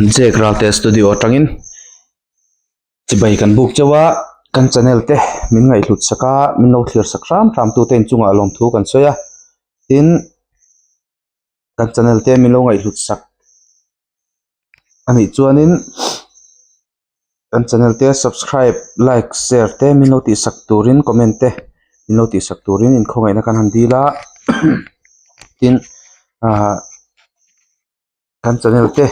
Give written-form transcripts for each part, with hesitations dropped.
Jack Ralte Studio atangin chibai kan buk chauh a, kan channel te min ngaihhlut sak a, min lo thlir sak hram hram tute inchungah lawmthu kan sawi a, tin kan channel te min lo ngaihhlut sak a nih chuanin kan channel te subscribe like share te min lo tih sak turin comment te min lo tih sak turin inkhawngaihna kan han dil a tin ahh kan channel te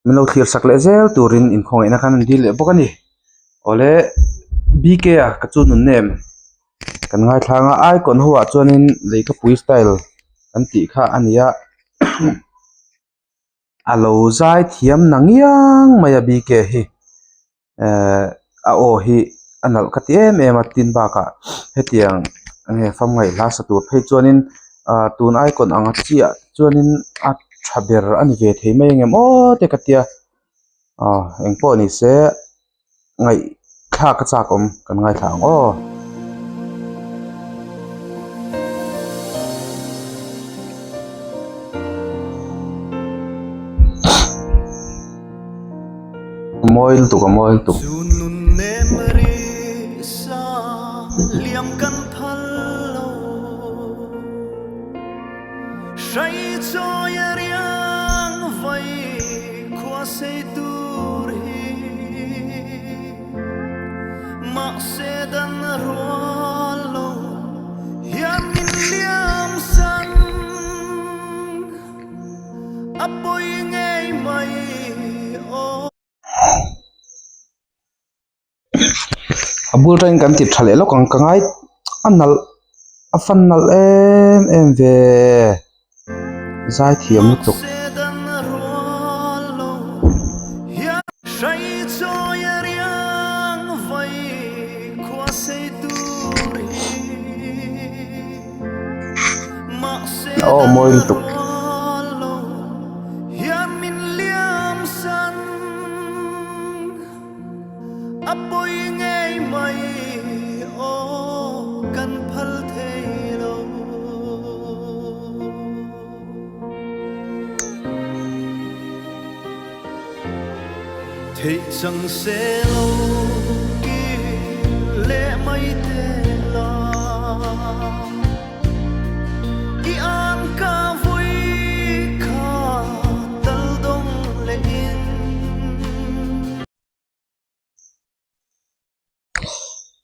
min lo thlir sak leh zel turin inkhawngaihna kan han dil leh bawk a ni awle B K a ka chu nun nem kan ngaithlang a icon ho ah chuanin leikapui style kan tih kha a ni a. A lo zai thiam na ngiang mai a bike hi ehh a aw hi a nalh ka ti em em a tin bakah hetiang enge famngaih hla sa tur phei chuanin ah tun icon ang chiah chuanin a tha ber a ni ve thei mai angem aw te ka tia aw engpawh ni se. Ngaihthlak a chak awm kan ngaithla ang aw. A mawi lutuk a mawi lutuk. A bul atangin kan ti tha leh lawk ang ka ngai a nalh a fan nalh em em ve zaithiam lutuk. Aw mawi lutuk.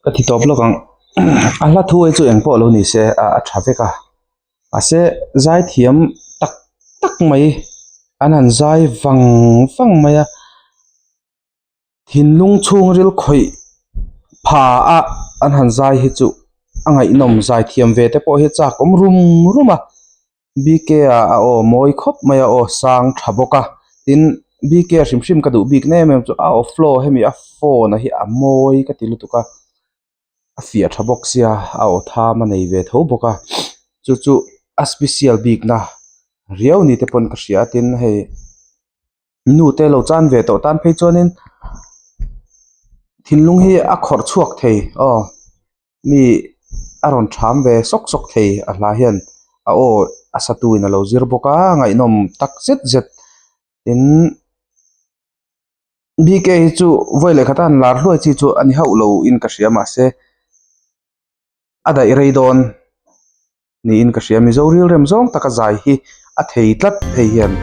Ka ti tawp lawk ang a hla thu hi chu eng pawh lo ni se a tha vek a mahse zaithiam tak tak mai an han zai vang vang mai a thinlung chhungril khawih pha a an han zai hi chu a ngaihnawm zaithiam ve te pawh hi chak awm rum rum a. B_K ah a aw mawi khawp mai a aw sang tha bawk a tin B_K hrim hrim ka duh bik na em em chu a aw flow hemi a phone a hi a mawi ka ti lutuk a a fiah tha bawk sia a aw tham a nei ve tho bawk a chu chu a special bik na riau ni te pawn ka hria a tin hei nu te lo chan ve tawh tan phei chuanin thinlung hi a khawrh chhuak thei aw. Mi a rawn ṭham ve sawk sawk thei a hla hian a aw a satu in a lo zir bawk a ngaihnawm tak zet zet tin B K hi chu vawi leh khat a han lar hluai chi chu a ni hauh lo in ka hria mahse a daih rei dawn. Niin ka hria, Mizo rilrem zawng taka zai hi a thei tlat hei hian.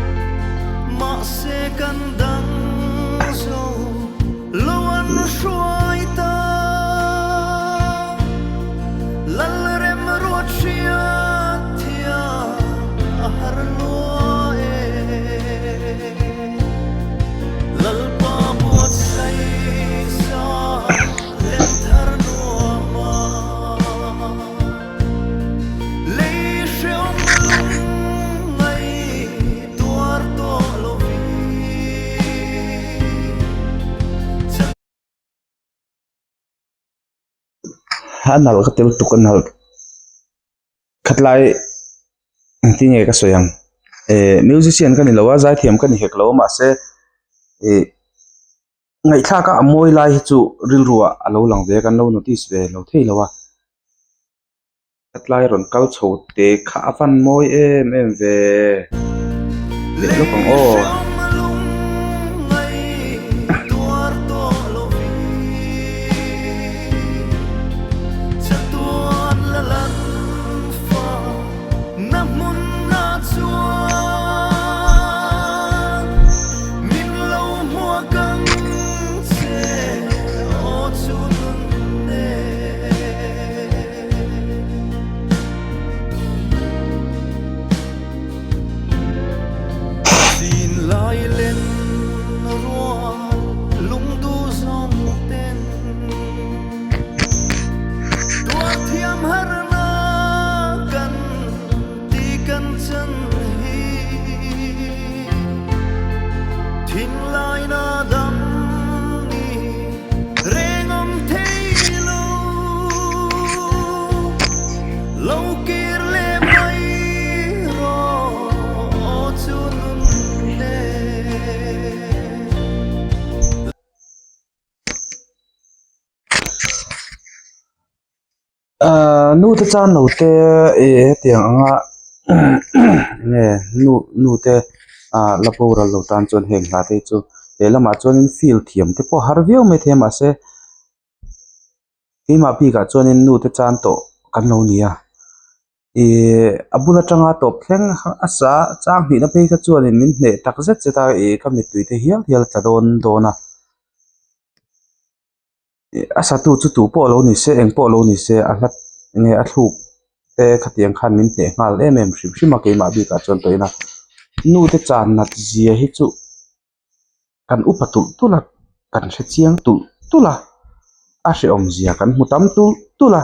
A nalh ka tel tuk a nalh khatlai engtin nge ka sawi ang eh musician ka ni lo a zaithiam ka ni hek lo a mahse ih. Ngaihthlak a a mawi lai hi chu rilru ah a lo lang ve a kan lo notice ve lo thei lo a tlai rawn kal chho te kha a van mawi em em ve leh lawk ang aw. Nu te chan lo te ih hetiang anga enge nu nu te ah la boral lo tan chuan heng hla te hi chu he lamah chuanin feel thiam te pawh a har viau maithei a mahse keimah bikah chuanin nu te chan tawh kan lo ni a ihh a bul atanga tawp thleng a sa chang hnihna phei kha chuanin min hneh tak zet zet a ih ka mittui te hial hial a tla dawn dawn a. A satu chu tu pawh lo ni se eng pawh lo ni se a hla nge a thluk te khatiang khan min hneh nghal em em hrim hrim a keimah bikah chuan tawhin a nu te chan nat zia hi chu kan upa tulh tulh a kan hre chiang tulh tulh a a hrehawm zia kan hmu tam tulh tulh a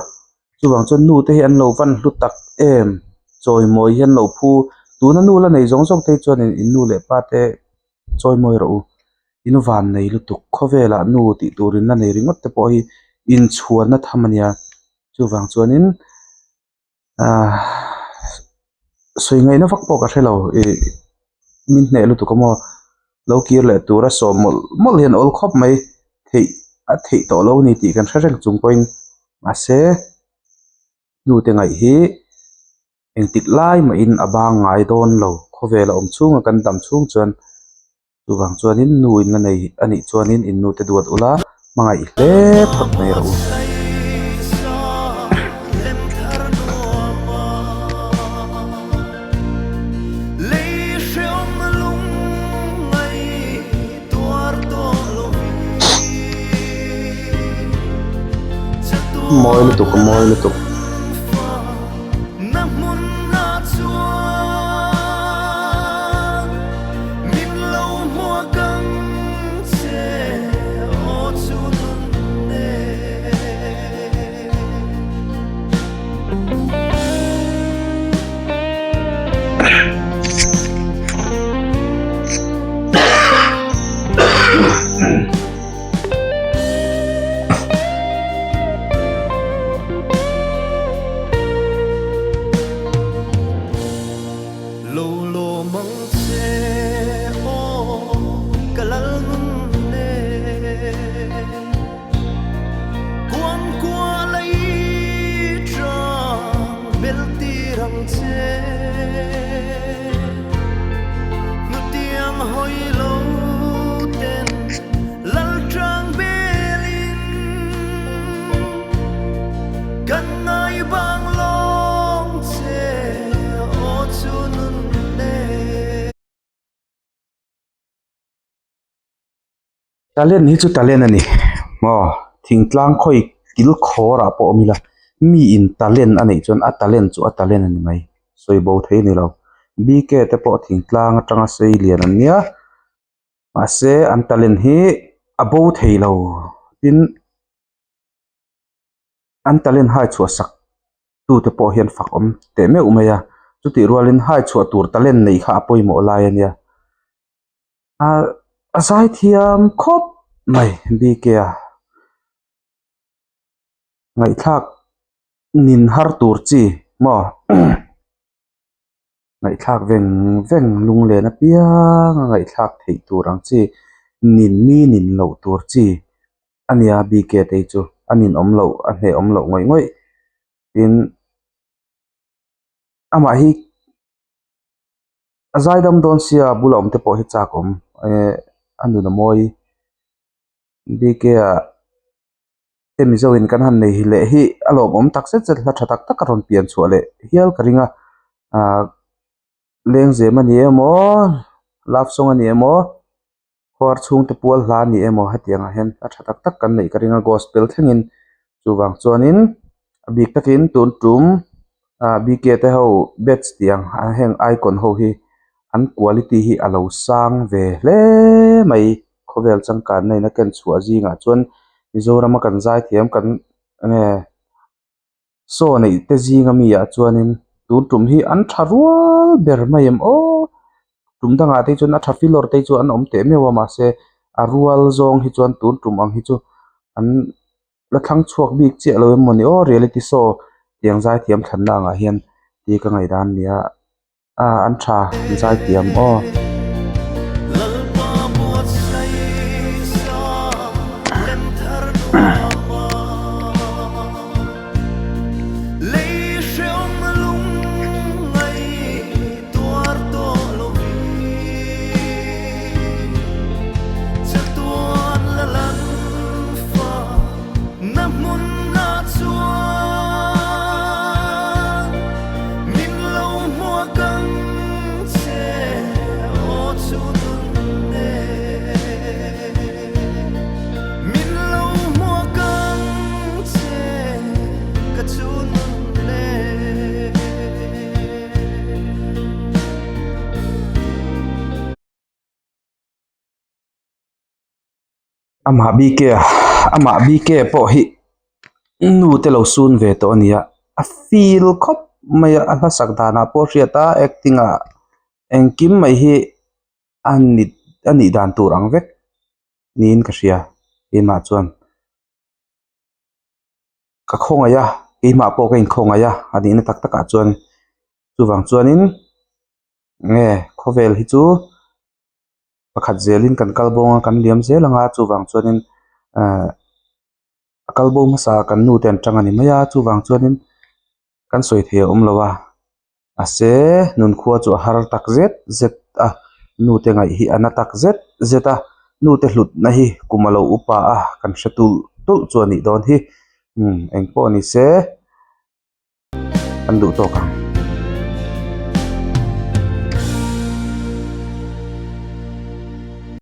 chuvang chuan nu te hi an lo van hlu tak em chawimawi hi an lo phu tuna nu la nei zawng zawng te hi chuanin in nu leh pa te chawimawi rawh u. In van nei lutuk khawvelah nu tih tur in la nei ringawt te pawh hi inchhuanna tham a nia chuvang chuanin ahh sawi ngaihna vak pawh ka hre lo ih min hneh lutuk a maw lo kir leh tura sawm mawlh mawlh hian awl khawp mai theih a theih tawh lo a ni tih kan hre reng chung pawhin mahse nu te ngaih hi. Engtik lai mahin a bang ngai dawn lo khawvel a awm chhunga kan dam chhung chuan chuvang chuanin nu in la nei a nih chuanin in nu te duat ula hmangaih hle phawt mai rawh u. Mawi lutuk a mawi lutuk. Talent hi chu talent a ni maw thingtlang khawi kil khawr ah pawh awm ila mi in talent a neih chuan a talent chu a talent a ni mai sawi bo thei a ni lo bk te pawh thingtlang atanga sei lian an nia. Mahse an talent hi a bo thei lo tin an talent hai chhuah sak tute pawh hian fak awm teh meuh mai a chutih rualin hai chhuah tur talent neih kha a pawimawh lai a nia ah a zai thiam khawp mai bk a ngaihthlak nin har tur chi maw. Ngaihthlak veng veng lunglen apiang a ngaihthlak theih tur ang chi nin mi nin loh tur chi a nia bk te hi chu a nin awm loh a hneh awm loh ngawih ngawih tin amah hi a zaidam dawn sia a bula awm te pawh hi chak awm eh a nun a mawi bk ah. Te Mizo in kan han nei leh hi a lawmawm tak zet zet hla tha tak tak a rawn pian chhuah leh hial ka ring a ahh lengzem a ni emaw love song a ni emaw khuar chhungte pual hla a ni emaw hetiang ah hian hla tha tak tak kan neih ka ring a gospel thlengin chuvang chuanin a bik takin tun tum ah bk te ho batch tih ang heng icon ho hi an quality hi a lo sang ve hle mai. Khawvel changkanna in a ken chhuah zingah chuan Mizorama kan zaithiam kan enge saw neih te zinga mi ah chuanin tun tum hi an tha rual ber mai em aw tum dangah te chuan a tha filawr te chu an awm teh meuh a mahse a rual zawng hi chuan tun tum ang hi chu an la thlang chhuak bik chiah lo em mawni aw reality show tiang zaithiam thlanna angah hian tih ka ngaihdan a ni a. Ah an tha an zaithiam aw. Amah BK amah BK pawh hi nu te lo sun ve tawh a ni a, a feel khawp mai a, a hlasak danah pawh a hriat a acting ah engkim mai hi a ni a nih dan tur ang vek niin ka hria keimah chuan ka khawngaih a keimah pawh ka inkhawngaih a a nihna tak takah chuan chuvang chuanin nge khawvel hi chu. Pakhat zelin kan kal bawng a kan liam zel ang a chuvang chuanin ehh a kal bo hmasa kan nu te an tang a ni mai a chuvang chuanin kan sawi thei a awm lo a mahse nunkhua chu a har tak zet zet a nu te ngaih hi a na tak zet zet a nu te hlutna hi kum a lo upa a kan hre tulh tulh chu a nih dawn hi umm engpawh ni se. Kan duh tawk ang.